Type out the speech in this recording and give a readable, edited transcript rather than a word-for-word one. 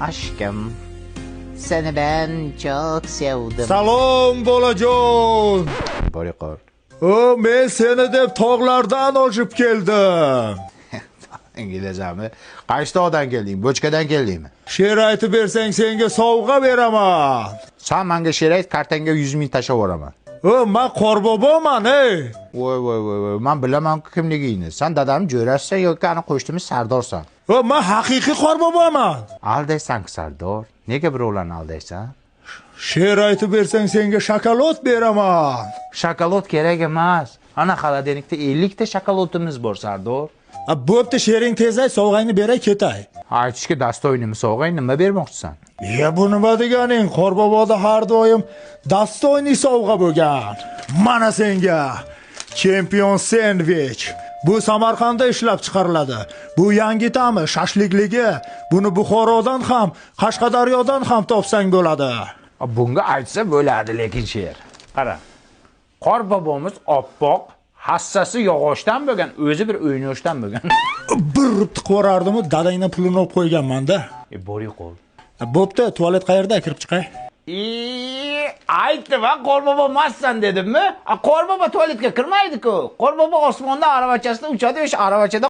Aşkım, seni ben çok sevdim. Salom, bolajon. Boriqor. O, men seni deb tog'lardan oshib keldim. Inglizami? Qaysi tog'dan kelding? Bochkadan keldingmi? She'r aytib bersang, senga sovg'a beraman. San menga she'r ayt, kartangga 100 ming tashlab yuboraman. O, man qorboboman, ey. Voy voy voy voy, man bilaman kimligingni. San dadam jo'rasisan yoki ani qo'shnimiz Sardorsan. O, man haqiqiy qorboboman. Aldaysan Sardor. Nega birovlarni aldaysan? She'r aytib bersang, senga shokolad beraman. Shokolad kerak emas. Ana xolodilnikda 50 ta shokoladimiz bor, Sardor. A, bo'pti, she'ring tez ayt, sovg'angni beray ketay. Aytishga dastoyni sovg'ang nima bermoqchisan? Ya, bu nima deganing? Qorboboda har doim достойный sovg'a bo'lgan. Mana senga Chempion sendvich. Bu Samarqandda ishlab chiqariladi. Bu yangi ta'mi, shashlikligi. Buni Buxorodan ham, Qashqadaryodan ham topsang bo'ladi. A, bunga aytsa bo'ladi lekin she'r. Qara. Qorbobomiz oppoq, hassasi yog'ochdan bo'lgan, o'zi bir o'ynoshdan bo'lgan. Bir urib tiqib yuborardimu, dadangdan pulini olib qo'yganman-da. E, bori qo'l. A, bo'pti, tualet qayerda? Kirib chiqay. Aytdim, ha, qorbobo emassan dedimmi? A, qorbobo tualetga kirmaydi-ku. Qorbobo osmonda aravachasida uchadi, o'sha aravachada